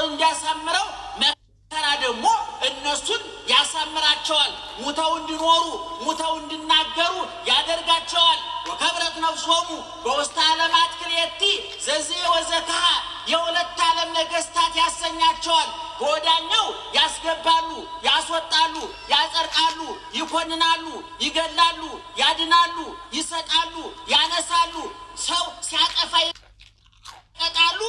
መኖር እንዲያሳምረው መከራ ደግሞ እነሱን ያሳምራቸዋል። ሙተው እንዲኖሩ ሙተው እንዲናገሩ ያደርጋቸዋል። ወከብረት ነፍሶሙ በውስተ ዓለማት ክልኤቲ ዘዝየ ወዘከሃ፣ የሁለት ዓለም ነገስታት ያሰኛቸዋል። በወዳኛው ያስገባሉ፣ ያስወጣሉ፣ ያጸድቃሉ፣ ይኮንናሉ፣ ይገላሉ፣ ያድናሉ፣ ይሰጣሉ፣ ያነሳሉ። ሰው ሲያጠፋ ይቀጣሉ።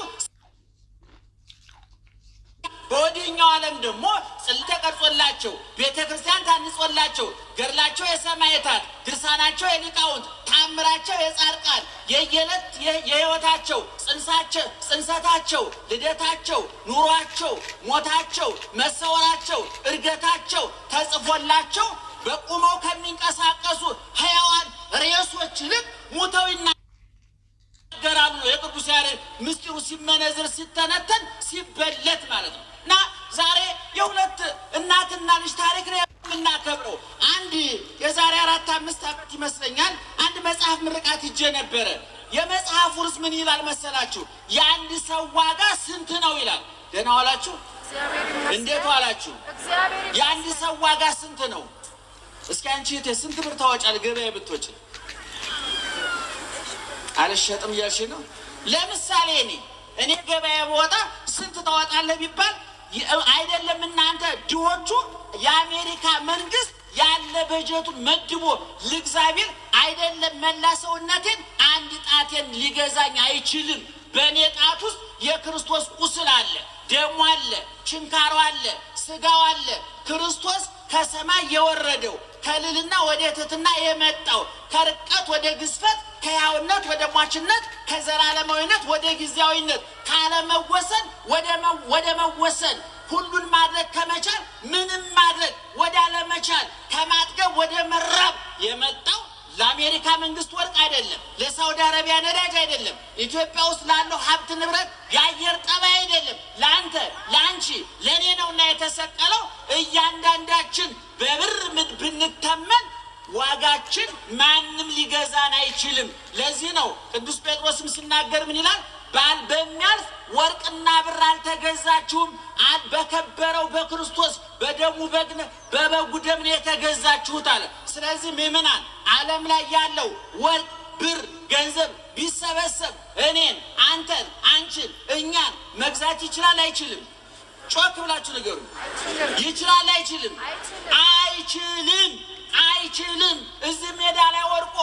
በወዲህኛው ዓለም ደግሞ ጽላት ተቀርጾላቸው፣ ቤተ ክርስቲያን ታንጾላቸው፣ ገድላቸው የሰማዕታት፣ ድርሳናቸው የሊቃውንት፣ ታምራቸው የጻድቃን፣ የየዕለት የሕይወታቸው ጽንሳቸው፣ ጽንሰታቸው፣ ልደታቸው፣ ኑሯቸው፣ ሞታቸው፣ መሰወራቸው፣ እርገታቸው ተጽፎላቸው በቁመው ከሚንቀሳቀሱ ሕያዋን ሬሶች ይልቅ ሙተው ይናገራሉ ነው የቅዱስ ያሬድ ምስጢሩ ሲመነዝር፣ ሲተነተን፣ ሲበለት ማለት ነው። እና ዛሬ የሁለት እናትና ልጅ ታሪክ ነው የምናከብረው። አንድ የዛሬ 4-5 ዓመት ይመስለኛል አንድ መጽሐፍ ምርቃት ሂጄ ነበረ። የመጽሐፉ ርዕስ ምን ይላል መሰላችሁ? የአንድ ሰው ዋጋ ስንት ነው ይላል። ደህና ዋላችሁ? እንዴት ዋላችሁ? የአንድ ሰው ዋጋ ስንት ነው? እስኪ አንቺ እህቴ ስንት ብር ታወጫለሽ ገበያ ብትወጪ? አልሸጥም እያልሽ ነው። ለምሳሌ እኔ ገበያ ብወጣ ስንት ታወጣለህ ቢባል፣ አይደለም እናንተ ድሆቹ፣ የአሜሪካ መንግስት ያለ በጀቱን መድቦ ልግዛ ቢል አይደለም መላ ሰውነቴን አንድ ጣቴን ሊገዛኝ አይችልም። በእኔ ጣት ውስጥ የክርስቶስ ቁስል አለ፣ ደሙ አለ፣ ችንካሩ አለ፣ ስጋው አለ። ክርስቶስ ከሰማይ የወረደው፣ ከልልና ወደ ትሕትና የመጣው፣ ከርቀት ወደ ግዝፈት፣ ከሕያውነት ወደ ሟችነት፣ ከዘላለማዊነት ወደ ጊዜያዊነት፣ ካለመወሰን ወደ መወሰን፣ ሁሉን ማድረግ ከመቻል ምንም ማድረግ ወደ አለመቻል፣ ከማጥገብ ወደ መራብ የመጣው ለአሜሪካ መንግስት ወርቅ አይደለም፣ ለሳውዲ አረቢያ ነዳጅ አይደለም፣ ኢትዮጵያ ውስጥ ላለው ሀብት ንብረት የአየር ጠባይ አይደለም፣ ለአንተ፣ ለአንቺ፣ ለእኔ ነውና የተሰቀለው። እያንዳንዳችን በብር ብንተመን ዋጋችን ማንም ሊገዛን አይችልም። ለዚህ ነው ቅዱስ ጴጥሮስም ሲናገር ምን ይላል? ባል በሚያልፍ ወርቅና ብር አልተገዛችሁም፣ በከበረው በክርስቶስ በደሙ በግነ በበጉ ደም ነው የተገዛችሁት አለ። ስለዚህ ምዕመናን፣ ዓለም ላይ ያለው ወርቅ፣ ብር፣ ገንዘብ ቢሰበሰብ እኔን፣ አንተን፣ አንቺን፣ እኛን መግዛት ይችላል አይችልም? ጮክ ብላችሁ ንገሩ። ይችላል አይችልም? አይችልም፣ አይችልም። እዚህ ሜዳ ላይ ወድቆ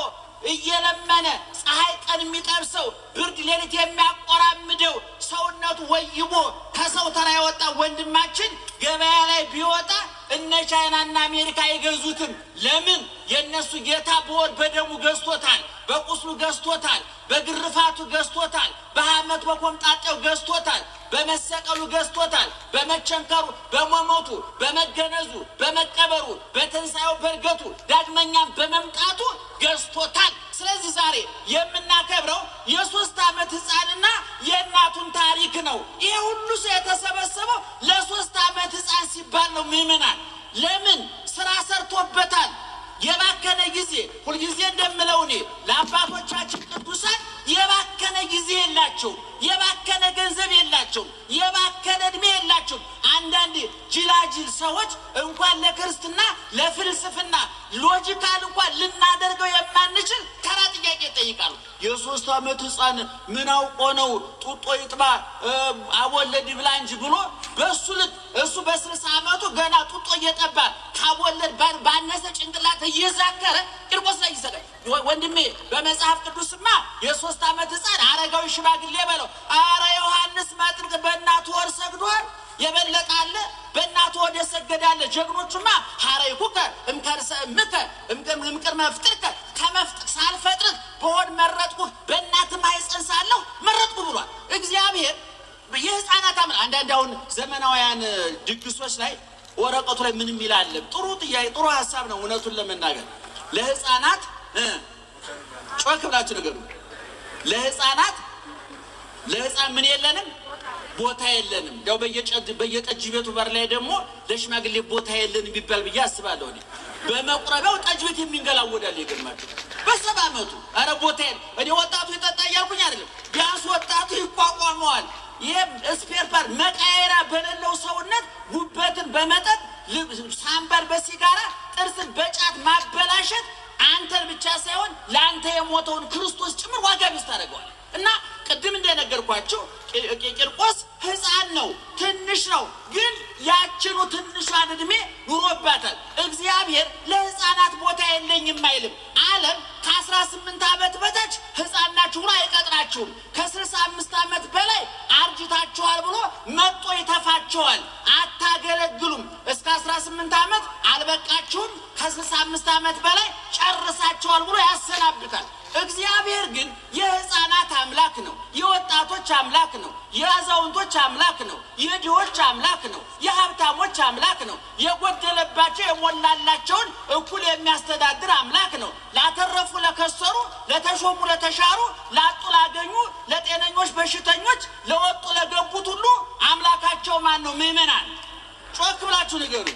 እየለመነ ፀሐይ ቀን የሚጠብሰው፣ ብርድ ሌሊት የሚያቆራምደው፣ ሰውነቱ ወይቦ ከሰው ተራ የወጣ ወንድማችን ገበያ ላይ ቢወጣ እነ ቻይናና አሜሪካ አይገዙትም። ለምን? የእነሱ ጌታ በወር በደሙ ገዝቶታል፣ በቁስሉ ገዝቶታል፣ በግርፋቱ ገዝቶታል፣ በሐመት በኮምጣጤው ገዝቶታል፣ በመሰቀሉ ገዝቶታል፣ በመቸንከሩ፣ በመሞቱ፣ በመገነዙ፣ በመቀበሩ፣ በትንሣኤው፣ በእርገቱ፣ ዳግመኛም በመምጣቱ ገዝቶታል። ስለዚህ ዛሬ የምናከብረው የ3 ዓመት ሕፃንና የእናቱን ታሪክ ነው። ይሄ ሁሉ ሰው የተሰበሰበው ለ3 ዓመት ሕፃን ሲባል ነው። ምዕመናን፣ ለምን? ስራ ሰርቶበታል። የባከነ ጊዜ፣ ሁልጊዜ እንደምለው እኔ ለአባቶቻችን ቅዱሳን የባከነ ጊዜ የላቸውም፣ የባከነ ገንዘብ የላቸውም፣ የባከነ እድሜ የላቸውም። አንዳንድ ጅላጅል ሰዎች እንኳን ለክርስትና ለፍልስፍና logical እንኳን ልናደርገው የማንችል ተራ ጥያቄ ይጠይቃሉ። የ3 ዓመት ሕፃን ምን አውቆ ነው ጡጦ ይጥባ አቦለድ ይብላ እንጂ ብሎ በእሱ ልክ እሱ በ60 ዓመቱ ገና ጡጦ እየጠባ ካቦለድ ባነሰ ጭንቅላት እየዛከረ ቂርቆስ ላይ ይዘጋል። ወንድሜ፣ በመጽሐፍ ቅዱስማ የ3 ዓመት ሕፃን አረጋዊ ሽማግሌ በለው። አረ ዮሐንስ መጥምቅ በእናቱ ሆድ ሰግዷል። የበለጠ አለ? በእናቱ ሆድ የሰገዳለ። ጀግኖቹማ ሐረይኩከ እምከርሰ እምከ እምቅድመ ፍጥርከ፣ ከመፍጥር ሳልፈጥርህ በሆድ መረጥኩህ፣ በእናትህ ማኅፀን ሳለሁ መረጥኩ ብሏል። እግዚአብሔር የህፃናት አምን አንዳንድ አሁን ዘመናውያን ድግሶች ላይ ወረቀቱ ላይ ምንም ይላል። ጥሩ ጥያቄ፣ ጥሩ ሀሳብ ነው። እውነቱን ለመናገር ለህፃናት፣ ጮክ ብላችሁ ንገሩ። ለህፃናት ለህፃን ምን የለንም፣ ቦታ የለንም። ያው በየጠጅ ቤቱ በር ላይ ደግሞ ለሽማግሌ ቦታ የለንም ቢባል ብዬ አስባለሁ። እኔ በመቁረቢያው ጠጅ ቤት የሚንገላወዳል የገርማችሁ በ70 ዓመቱ። ኧረ ቦታ የለ። እኔ ወጣቱ ይጠጣ እያልኩኝ አይደለም። ቢያንስ ወጣቱ ይቋቋመዋል። ይሄ spare part መቀየሪያ በሌለው ሰውነት ጉበትን በመጠጥ፣ ሳምባን በሲጋራ፣ ጥርስን በጫት ማበላሸት አንተን ብቻ ሳይሆን ለአንተ የሞተውን ክርስቶስ ጭምር ዋጋ ቢስ ታደርገዋል። እና ቅድም እንደነገርኳቸው ቂርቆስ ሕፃን ነው፣ ትንሽ ነው። ግን ያችኑ ትንሿን ዕድሜ ኑሮባታል። እግዚአብሔር ለሕፃናት ቦታ የለኝም አይልም። ዓለም ከ18 ዓመት በታች ሕፃን ናችሁ ብሎ አይቀጥራችሁም። ከ65 ዓመት በላይ አርጅታችኋል ብሎ መጦ ይተፋችኋል። አታገለግሉም። እስከ 18 ዓመት አልበቃችሁም፣ ከ65 ዓመት በላይ ጨርሳችኋል ብሎ ያሰናብታል። እግዚአብሔር ግን የሕፃናት አምላክ ነው። የወጣቶች አምላክ ነው። የአዛውንቶች አምላክ ነው። የድሆች አምላክ ነው። የሀብታሞች አምላክ ነው። የጎደለባቸው የሞላላቸውን እኩል የሚያስተዳድር አምላክ ነው። ላተረፉ ለከሰሩ፣ ለተሾሙ ለተሻሩ፣ ላጡ ላገኙ፣ ለጤነኞች በሽተኞች፣ ለወጡ ለገቡት ሁሉ አምላካቸው ማን ነው? ምዕመናን ጮክ ብላችሁ ንገሩ።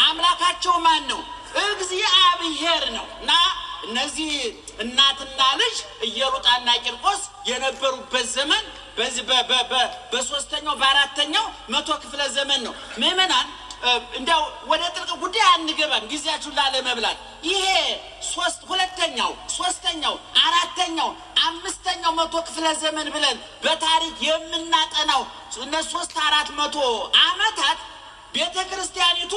አምላካቸው ማን ነው? እግዚአብሔር ነው። እና እነዚህ እናትና ልጅ ኢየሉጣና ቂርቆስ የነበሩበት ዘመን በዚህ በሶስተኛው በአራተኛው መቶ ክፍለ ዘመን ነው። ምዕመናን፣ እንዲያው ወደ ጥልቅ ጉዳይ አንገባም፣ ጊዜያችሁን ላለመብላት። ይሄ ሶስት ሁለተኛው፣ ሶስተኛው፣ አራተኛው፣ አምስተኛው መቶ ክፍለ ዘመን ብለን በታሪክ የምናጠናው እነ 300-400 ዓመታት ቤተ ክርስቲያኒቱ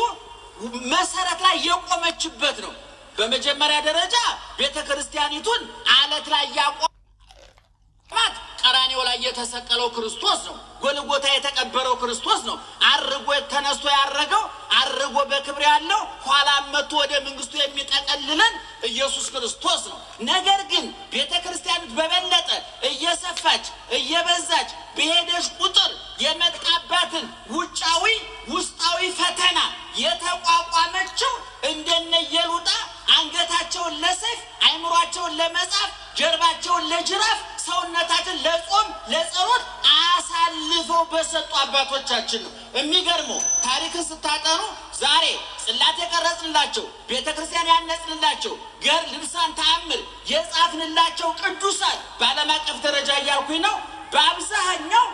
መሰረት ላይ የቆመችበት ነው። በመጀመሪያ ደረጃ ቤተ ክርስቲያኒቱን አለት ላይ ያቆማት ቀራንዮ ላይ የተሰቀለው ክርስቶስ ነው። ጎልጎታ የተቀበረው ክርስቶስ ነው። አርጎ ተነስቶ ያረገው፣ አርጎ በክብር ያለው፣ ኋላም መጥቶ ወደ መንግስቱ የሚጠቀልለን ኢየሱስ ክርስቶስ ነው። ነገር ግን ቤተ ክርስቲያኒቱ በበለጠ እየሰፋች እየበዛች በሄደች ቁጥር የመጣባትን ውጫዊ ውስጣዊ ፈተና የተቋቋመችው እንደነ ኢየሉጣ አንገታቸውን ለሰይፍ፣ አይምሯቸውን ለመጻፍ፣ ጀርባቸውን ለጅራፍ፣ ሰውነታችን ለጾም ለጸሎት አሳልፈው በሰጡ አባቶቻችን ነው። የሚገርመው ታሪክን ስታጠኑ ዛሬ ጽላት የቀረጽንላቸው፣ ቤተ ክርስቲያን ያነጽንላቸው፣ ገር ልብሳን ተአምር የጻፍንላቸው ቅዱሳን በዓለም አቀፍ ደረጃ እያልኩኝ ነው። በአብዛኛው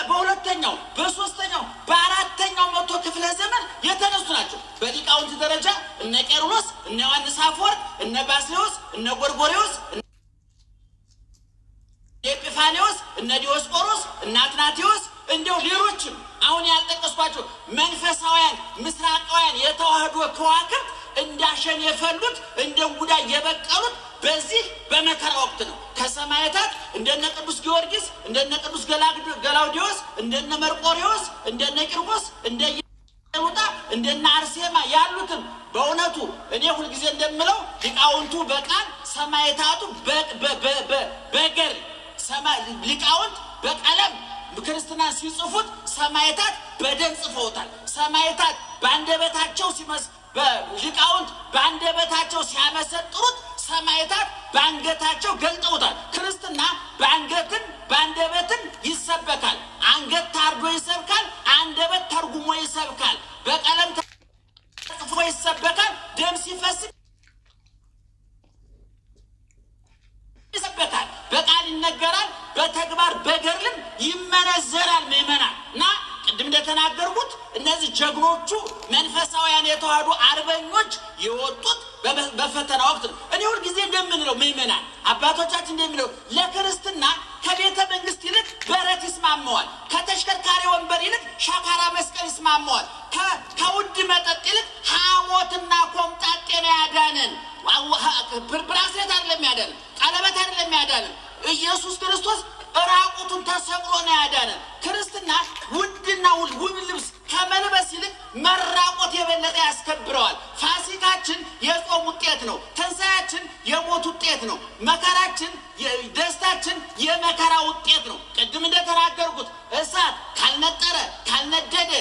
በሁለተኛው፣ በሶስተኛው፣ በአራተኛው መቶ ክፍለ ዘመን የተነሱ ናቸው። በሊቃውንት ደረጃ እነ ቄርሎስ፣ እነ ዮሐንስ አፈወርቅ፣ እነ ባስሌዎስ፣ እነ ጎርጎሬዎስ፣ ኤጲፋኔዎስ፣ እነ ዲዮስቆሮስ፣ እነ አትናቴዎስ፣ እንዲያው ሌሎችም አሁን ያልጠቀስኳቸው መንፈሳውያን ምስራቃውያን የተዋህዶ ከዋክብት እንዳሸን የፈሉት፣ እንደ እንጉዳይ የበቀሉት በዚህ በመከራ ወቅት ነው። ከሰማዕታት እንደነ ቅዱስ ጊዮርጊስ፣ እንደነ ቅዱስ ገላውዲዮስ፣ እንደነ መርቆሪዎስ፣ እንደነ ቂርቆስ፣ እንደ ኢየሉጣ፣ እንደነ አርሴማ ያሉትም በእውነቱ እኔ ሁልጊዜ እንደምለው ሊቃውንቱ በቃል፣ ሰማዕታቱ በገር። ሊቃውንት በቀለም ክርስትና ሲጽፉት ሰማዕታት በደም ጽፈውታል። ሰማዕታት በአንደበታቸው ሲመስ ሊቃውንት በአንደበታቸው ሲያመሰጥሩት ሰማዕታት በአንገታቸው ገልጠውታል። ክርስትና በአንገትም በአንደበትም ይሰበካል። አንገት ታርዶ ይሰብካል። አንደበት ተርጉሞ ይሰብካል። በቀለም ተጽፎ ይሰበካል። ደም ሲፈስ ይሰበካል። በቃል ይነገራል። በተግባር በገድልም ይመነዘራል። ምዕመናን፣ እና ቅድም እንደተናገርኩት እነዚህ ጀግኖቹ መንፈሳውያን የተዋህዶ አርበኞች የወጡት በፈተና ወቅት ነው። እኔ ሁልጊዜ እንደምንለው ምዕመናን፣ አባቶቻችን እንደሚለው ለክርስትና ከቤተ መንግስት ይልቅ በረት ይስማመዋል። ከተሽከርካሪ ወንበር ይልቅ ሻካራ መስቀል ይስማመዋል። ከውድ መጠጥ ይልቅ ሐሞትና ኮምጣጤ ነው ያዳነን። Bracelet አይደለም ያዳነን፣ ቀለበት አይደለም ያዳነን። ኢየሱስ ክርስቶስ ራቁቱን ተሰቅሎ ነው ያዳነን። ክርስትና ውድና ውብ ልብስ ከመልበስ ይልቅ መራቆት የበለጠ ያስከብረዋል። ፋሲካችን የጾም ውጤት ነው። ትንሣኤያችን የሞት ውጤት ነው። መከራችን፣ ደስታችን የመከራ ውጤት ነው። ቅድም እንደተናገርኩት እሳት ካልነጠረ፣ ካልነደደ፣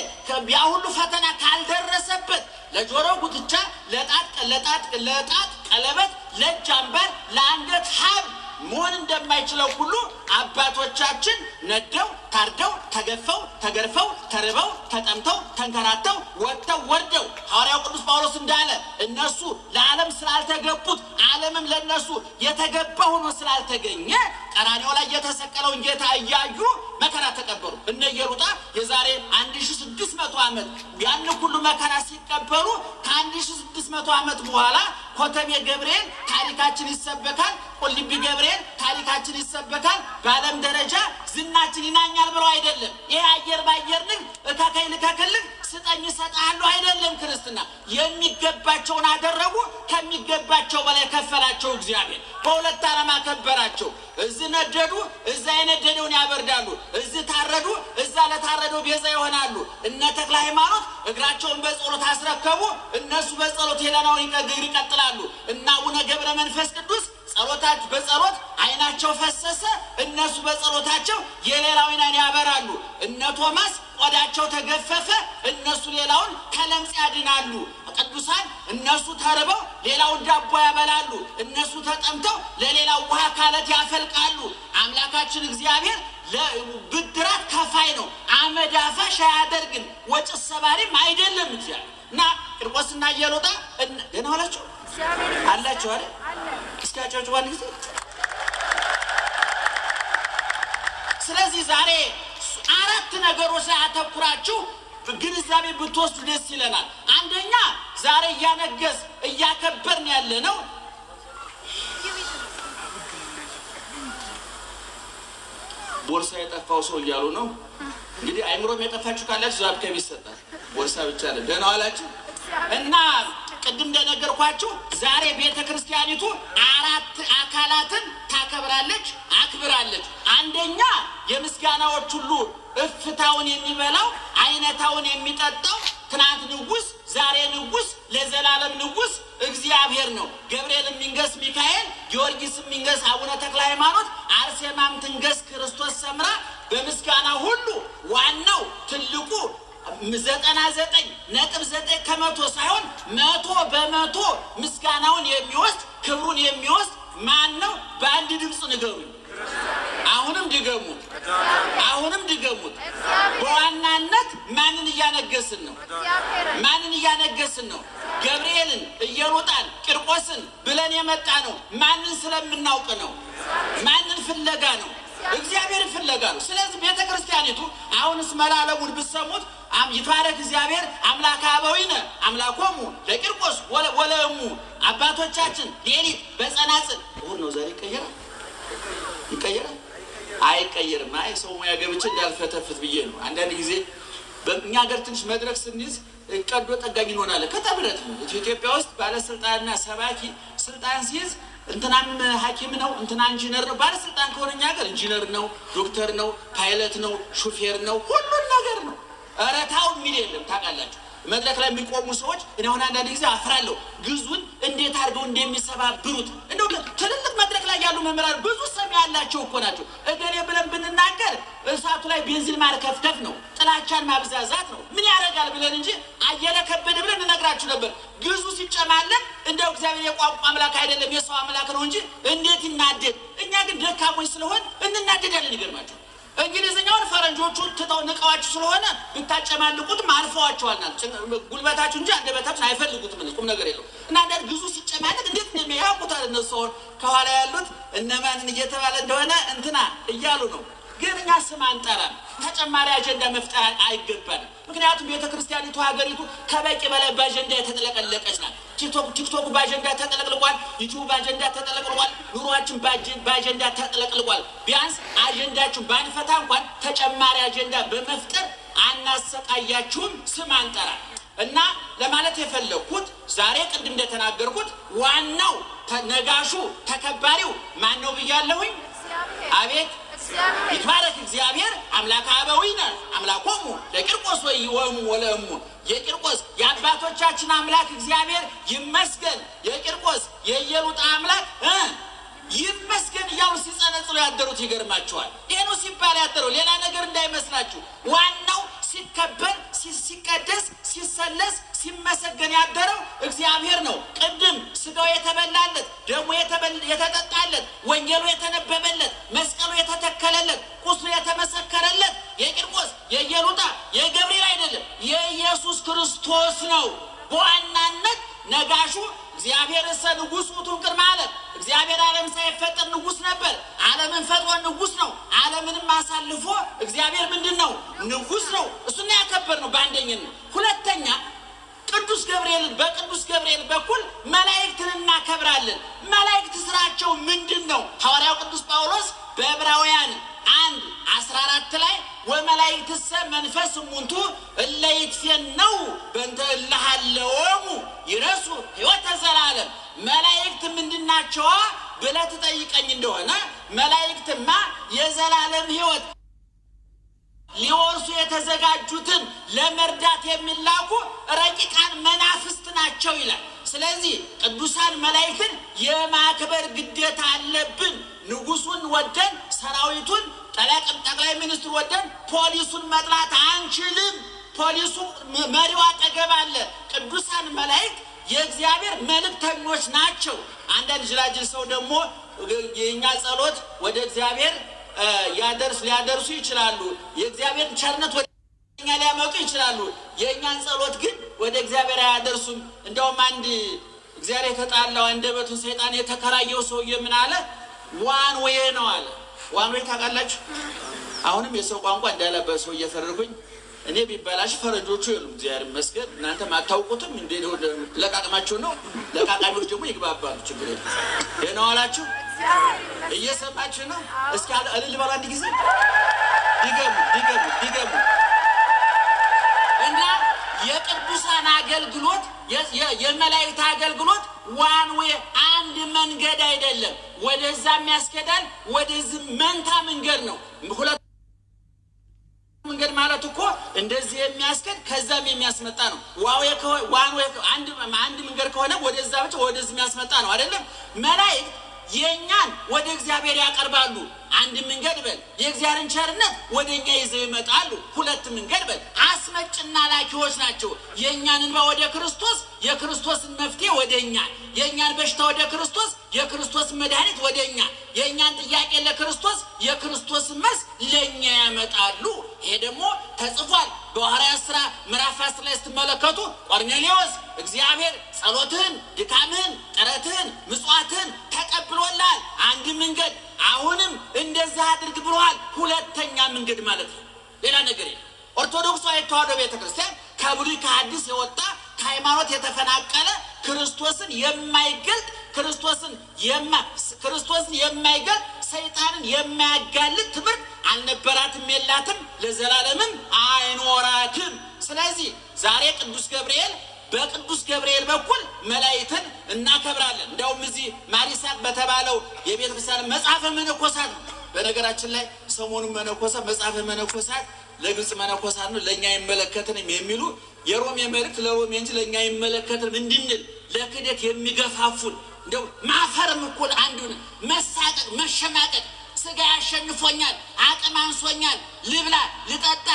ያ ሁሉ ፈተና ካልደረሰበት ለጆሮ ጉትቻ፣ ለጣት ቀለበት፣ ለእጅ አምባር፣ ለአንገት ሀብል መሆን እንደማይችለው ሁሉ አባቶቻችን ነደው፣ ታርደው፣ ተገፈው፣ ተገርፈው፣ ተርበው፣ ተጠምተው፣ ተንከራተው፣ ወጥተው ወርደው፣ ሐዋርያው ቅዱስ ጳውሎስ እንዳለ እነሱ ለዓለም ስላልተገቡት ዓለምም ለነሱ የተገባ ሆኖ ስላልተገኘ ቀራንዮ ላይ የተሰቀለውን ጌታ እያዩ መከራ ተቀበሉ። እነ ኢየሉጣ የዛሬ 1600 ዓመት ያን ሁሉ መከራ ሲቀበሉ ከ1600 ዓመት በኋላ ኮተቤ ገብርኤል ታሪካችን ይሰበካል፣ ቁልቢ ገብርኤል ታሪካችን ይሰበካል፣ በዓለም ደረጃ ዝናችን ይናኛል ብለው አይደለም። ይሄ አየር ባየር ንግድ እከከይ ልከክልህ ስጠኝ እሰጥሃለሁ አይደለም። ክርስትና የሚገባቸውን አደረጉ። ከሚገባቸው በላይ ከፈላቸው እግዚአብሔር። በሁለት ዓላማ ከበራቸው። እዚህ ነደዱ፣ እዛ የነደደውን ያበርዳሉ። እዚህ ታረዱ፣ እዛ ለታረደው ቤዛ ይሆናሉ። እነ ተክለ ሃይማኖት እግራቸውን በጸሎት አስረከቡ። እነሱ በጸሎት ሄለናውን ይቀጥላሉ። እና አቡነ ገብረ መንፈስ ቅዱስ ጸሎታቸው በጸሎት ዓይናቸው ፈሰሰ። እነሱ በጸሎታቸው የሌላውን ዓይን ያበራሉ። እነ ቶማስ ቆዳቸው ተገፈፈ። እነሱ ሌላውን ከለምጽ ያድናሉ። ቅዱሳን እነሱ ተርበው ሌላውን ዳቦ ያበላሉ። እነሱ ተጠምተው ለሌላው ውሃ ካለት ያፈልቃሉ። አምላካችን እግዚአብሔር ብድራት ከፋይ ነው። አመድ አፋሽ አያደርግም፣ ወጭት ሰባሪም አይደለም እግዚአብሔር። እና ቂርቆስና ኢየሉጣ ደህና ዋላችሁ አላችሁ አይደል? እስኪ አጨብጭቡ አንድ ጊዜ። ስለዚህ ዛሬ አራት ነገሮች ላይ አተኩራችሁ ግንዛቤ ብትወስዱ ደስ ይለናል። አንደኛ ዛሬ እያነገስ እያከበርን ያለ ነው ቦርሳ የጠፋው ሰው እያሉ ነው። እንግዲህ አይምሮም የጠፋችሁ ካላችሁ ዛብ ከቤት ይሰጣል። ቦርሳ ብቻ ነው። ደህና ዋላችሁ። እና ቅድም እንደነገርኳችሁ ዛሬ ቤተ ክርስቲያኒቱ አራት አካላትን ታከብራለች፣ አክብራለች። አንደኛ የምስጋናዎች ሁሉ እፍታውን የሚበላው አይነታውን የሚጠጣው ትናንት ንጉሥ፣ ዛሬ ንጉሥ፣ ለዘላለም ንጉሥ እግዚአብሔር ነው። ገብርኤል የሚንገስ ሚካኤል፣ ጊዮርጊስ የሚንገስ አቡነ ተክለ ሃይማኖት፣ አርሴማም ትንገስ ክርስቶስ ሰምራ። በምስጋና ሁሉ ዋናው ትልቁ 99.9% ሳይሆን 100% ምስጋናውን የሚወስድ ክብሩን የሚወስድ ማን ነው? በአንድ ድምፅ ንገሩኝ። አሁንም ድገሙት፣ አሁንም ድገሙት። በዋናነት ማንን እያነገስን ነው? ማንን እያነገስን ነው? ገብርኤልን፣ ኢየሉጣን፣ ቂርቆስን ብለን የመጣ ነው። ማንን ስለምናውቅ ነው? ማንን ፍለጋ ነው? እግዚአብሔርን ፍለጋ ነው። ስለዚህ ቤተ ክርስቲያኒቱ አሁንስ መላለሙን ብትሰሙት ይትባረክ እግዚአብሔር አምላከ አበዊነ አምላኮሙ ለቂርቆስ ወለእሙ። አባቶቻችን ሌሊት በጸናጽል እሑድ ነው ዛሬ። ይቀየራል ይቀየራል አይቀየርም። አይ ሰው ሙያ ገብቼ እንዳልፈተፍት ብዬ ነው። አንዳንድ ጊዜ በእኛ ሀገር ትንሽ መድረክ ስንይዝ ቀዶ ጠጋኝ እንሆናለን። ከተብረት ነው። ኢትዮጵያ ውስጥ ባለስልጣንና ሰባኪ ስልጣን ሲይዝ እንትናም ሐኪም ነው እንትና ኢንጂነር ነው። ባለስልጣን ከሆነ እኛ ሀገር ኢንጂነር ነው፣ ዶክተር ነው፣ ፓይለት ነው፣ ሹፌር ነው፣ ሁሉን ነገር ነው። ኧረ ተው የሚል የለም። ታውቃላችሁ መድረክ ላይ የሚቆሙ ሰዎች እኔ አሁን አንዳንድ ጊዜ አፍራለሁ። ግዙን እንዴት አድርገው እንደሚሰባብሩት። እንደው ትልልቅ መድረክ ላይ ያሉ መምህራን ብዙ ስም ያላቸው እኮ ናቸው። እገሌ ብለን ብንናገር እሳቱ ላይ ቤንዚን ማርከፍከፍ ነው፣ ጥላቻን ማብዛዛት ነው። ምን ያደርጋል ብለን እንጂ አየለ ከበደ ብለን እንነግራችሁ ነበር። ግዙ ሲጨማለቅ እንደው እግዚአብሔር የቋንቋ አምላክ አይደለም የሰው አምላክ ነው እንጂ እንዴት ይናደድ። እኛ ግን ደካሞች ስለሆን እንናደዳለን። ይገርማቸው እንግሊዝኛውን ፈረንጆቹ ትተው ንቀዋችሁ ስለሆነ ብታጨማልቁትም አልፈዋቸዋል። ጉልበታችሁ እንጂ አንደበታችሁ አይፈልጉትም። ቁም ነገር የለውም። እና አንዳንድ ግዙ ሲጨማለቅ እንዴት እንደሚያውቁታል እነሱ። አሁን ከኋላ ያሉት እነማንን እየተባለ እንደሆነ እንትና እያሉ ነው። ግን እኛ ስም አንጠራም። ተጨማሪ አጀንዳ መፍጠር አይገባንም። ምክንያቱም ቤተ ክርስቲያኒቱ ሀገሪቱ ከበቂ በላይ በአጀንዳ የተጥለቀለቀች ናት። ቲክቶኩ በአጀንዳ ተጠለቅልቋል። ዩቲዩብ በአጀንዳ ተጠለቅልቋል። ኑሯችን በአጀንዳ ተጠለቅልቋል። ቢያንስ አጀንዳችሁን ባንፈታ እንኳን ተጨማሪ አጀንዳ በመፍጠር አናሰቃያችሁም። ስም አንጠራም። እና ለማለት የፈለግኩት ዛሬ ቅድም እንደተናገርኩት ዋናው ነጋሹ ተከባሪው ማን ነው ብያለሁኝ? አቤት ይትባረክ እግዚአብሔር አምላከ አበዊነ አምላኮሙ ለቂርቆስ ወእሙ ወለእሙ። የቂርቆስ የአባቶቻችን አምላክ እግዚአብሔር ይመስገን። የቂርቆስ የኢየሉጣ አምላክ ይመስገን እያሉ ሲጸነጽሉ ያደሩት ይገርማቸዋል። ይሄ ነው ሲባል ያደረው፣ ሌላ ነገር እንዳይመስላችሁ። ዋናው ሲከበር፣ ሲቀደስ፣ ሲሰለስ፣ ሲመሰገን ያደረው እግዚአብሔር ነው። ቅድም ስጋው የተበላለት፣ ደሙ የተጠጣለት፣ ወንጌሉ የተነበበለት፣ መስቀሉ የተተከለለት፣ ቁስሉ የተመሰከረለት የቂርቆስ የኢየሉጣ የገብርኤል አይደለም የኢየሱስ ክርስቶስ ነው። በዋናነት ነጋሹ እግዚአብሔር እሰ ንጉሥ ውእቱ እምቅድመ ዓለም። እግዚአብሔር ዓለም ሳይፈጠር ንጉሥ ነበር። ዓለምን ፈጥሮ ንጉሥ ነው። ዓለምንም አሳልፎ እግዚአብሔር ምንድን ነው? ንጉሥ ነው። እሱን ያከበር ነው በአንደኝነት። ሁለተኛ ቅዱስ ገብርኤልን በቅዱስ ገብርኤል በኩል መላእክትን እናከብራለን። መላእክት ስራቸው ምንድን ነው? ሐዋርያው ቅዱስ ጳውሎስ በዕብራውያን 1:14 ላይ ወመላእክትሰ መንፈስ እሙንቱ እለ ይትፌነው በእንተ እለ ሀለወሙ ይረሱ ሕይወተ ዘላለም። መላእክት ምንድናቸዋ ብለህ ትጠይቀኝ እንደሆነ መላእክትማ የዘላለም ሕይወት ሊወርሱ የተዘጋጁትን ለመርዳት የሚላኩ ረቂቃን መናፍስት ናቸው ይላል። ስለዚህ ቅዱሳን መላእክትን የማክበር ግዴታ አለብን። ንጉሱን ወደን ሰራዊቱን፣ ጠቅላይ ሚኒስትሩ ወደን ፖሊሱን መጥላት አንችልም። ፖሊሱ መሪው አጠገብ አለ። ቅዱሳን መላእክት የእግዚአብሔር መልእክተኞች ናቸው። አንዳንድ ጅላጅል ሰው ደግሞ የእኛ ጸሎት ወደ እግዚአብሔር ሊያደርሱ ይችላሉ። የእግዚአብሔርን ቸርነት ወደ እኛ ሊያመጡ ይችላሉ። የእኛን ጸሎት ግን ወደ እግዚአብሔር አያደርሱም። እንደውም አንድ እግዚአብሔር የተጣላው አንደበቱን ሰይጣን የተከራየው ሰውዬ ምን አለ? One way ነው አለ። One way ታውቃላችሁ? አሁንም የሰው ቋንቋ እንዳለበት ሰው እየፈረድኩኝ እኔ ቢበላሽ ፈረንጆቹ የሉም፣ እግዚአብሔር ይመስገን። እናንተም አታውቁትም። እንደ ለቃቅማችሁ ነው። ለቃቃሚዎች ደግሞ ይግባባሉ። ችግር የለም። ደህና ዋላችሁ። እየሰማችሁ ነው። እስኪ እልል በሉ አንድ ጊዜ ድገሙ፣ ድገሙ፣ ድገሙ። እና የቅዱሳን አገልግሎት የመላእክት አገልግሎት one way አንድ መንገድ አይደለም። ወደዛም ያስኬዳል፣ ወደዚህ መንታ መንገድ ነው። ሁለት መንገድ ማለት እኮ እንደዚህ የሚያስኬድ ከዛም የሚያስመጣ ነው። One way አንድ መንገድ ከሆነ ወደዛ ብቻ ወደዚህ የሚያስመጣ ነው አይደለም። መላእክት የእኛን ወደ እግዚአብሔር ያቀርባሉ። አንድ መንገድ በል። የእግዚአብሔርን ቸርነት ወደ እኛ ይዘው ይመጣሉ። ሁለት መንገድ በል። አስመጭና ላኪዎች ናቸው። የእኛን እንባ ወደ ክርስቶስ፣ የክርስቶስን መፍትሄ ወደ እኛ፣ የእኛን በሽታ ወደ ክርስቶስ፣ የክርስቶስን መድኃኒት ወደ እኛ፣ የእኛን ጥያቄ ለክርስቶስ፣ የክርስቶስን መልስ ለእኛ ያመጣሉ። ይሄ ደግሞ ተጽፏል። በሐዋርያት ሥራ ምዕራፍ 10 ላይ ስትመለከቱ ቆርኔሌዎስ እግዚአብሔር ጸሎትህን፣ ድካምህን፣ ጥረትህን፣ ምጽዋትህን ተቀብሎልሃል። አንድ መንገድ አሁንም እንደዚህ አድርግ ብሎሃል። ሁለተኛ መንገድ ማለት ነው። ሌላ ነገር የለም። ኦርቶዶክስ ተዋሕዶ ቤተክርስቲያን ከብሉይ ከሐዲስ የወጣ ከሃይማኖት የተፈናቀለ ክርስቶስን የማይገልጥ ክርስቶስን የማይገልጥ ሰይጣንን የማያጋልጥ ትምህርት አልነበራትም፣ የላትም፣ ለዘላለምም አይኖራትም። ስለዚህ ዛሬ ቅዱስ ገብርኤል በቅዱስ ገብርኤል በኩል መላእክትን እናከብራለን። እንዲያውም እዚህ ማሪሳቅ በተባለው የቤተ ክርስቲያን መጽሐፈ መነኮሳት ነው። በነገራችን ላይ ሰሞኑን መነኮሳት መጽሐፈ መነኮሳት ለግብፅ መነኮሳት ነው ለእኛ አይመለከትንም የሚሉ የሮሜ መልእክት ለሮሜ እንጂ ለእኛ አይመለከትንም እንድንል ለክደት የሚገፋፉን እንደው ማፈርም እኮ አንዱ መሳቀቅ፣ መሸማቀቅ ስጋ ያሸንፎኛል፣ አቅም አንሶኛል፣ ልብላ፣ ልጠጣ፣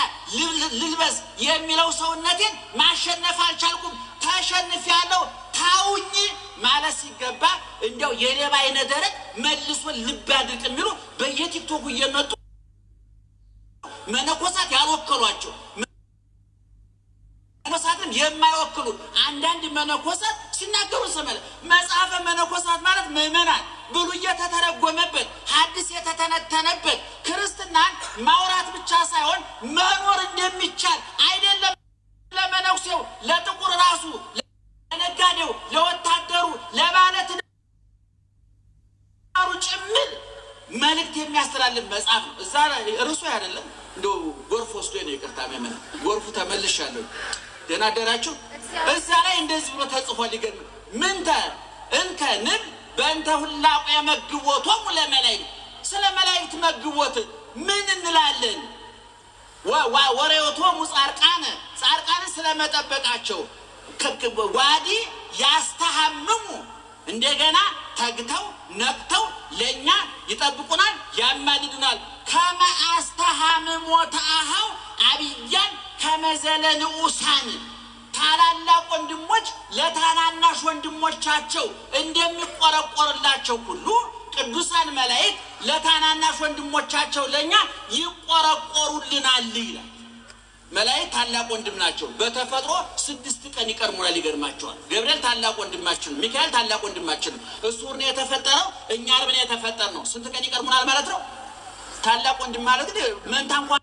ልልበስ የሚለው ሰውነቴን ማሸነፍ አልቻልኩም፣ ተሸንፌያለሁ፣ ታውኝ ማለት ሲገባ እንዲያው የሌባ አይነ ደረቅ መልሶ ልብ አድርቅ የሚሉ በየቲክቶኩ እየመጡ መነኮሳት ያልወከሏቸው መነኮሳትን የማይወክሉ አንዳንድ መነኮሳት ሲናገሩ ሰማለ። መጽሐፈ መነኮሳት ማለት ምዕመናን ብሉይ የተተረጎመበት ሐዲስ የተተነተነበት ክርስትናን ማውራት ብቻ ሳይሆን መኖር እንደሚቻል አይደለም። ለመነኩሴው፣ ለጥቁር ራሱ፣ ለነጋዴው፣ ለወታደሩ፣ ለባለትዳሩ ጭምር መልእክት የሚያስተላልፍ መጽሐፍ ነው። እዛ ርዕሱ አይደለም እንደው ጎርፍ ወስዶ ነው። ይቅርታ ምዕመናን፣ ጎርፉ ተመልሻለሁ። ደህና አደራችሁ። እዛ ላይ እንደዚህ ብሎ ተጽፏል። ይገርም ምንተ እንከ ንብ በእንተ ሁላቁ የመግቦቶሙ ለመላእክት፣ ስለ መላእክት መግቦት ምን እንላለን? ወሬዮቶሙ ጻድቃነ፣ ጻድቃንን ስለመጠበቃቸው ዋዲ ያስተሐምሙ እንደገና ተግተው ነቅተው ለእኛ ይጠብቁናል፣ ያማልዱናል። ከመ አስተሐምሞተ አኀው አብያን ከመዘለ ንዑሳን፣ ታላላቅ ወንድሞች ለታናናሽ ወንድሞቻቸው እንደሚቆረቆርላቸው ሁሉ ቅዱሳን መላእክት ለታናናሽ ወንድሞቻቸው ለእኛ ይቆረቆሩልናል ይላል። መላእክት ታላቅ ወንድም ናቸው። በተፈጥሮ 6 ቀን ይቀድሙናል። ይገርማቸዋል። ገብርኤል ታላቅ ወንድማችን ነው። ሚካኤል ታላቅ ወንድማችን ነው። እሱ ነው የተፈጠረው፣ እኛ ዓርብ ነው የተፈጠርነው። ስንት ቀን ይቀድሙናል ማለት ነው? ታላቅ ወንድም ማለት ግን መንታ እንኳን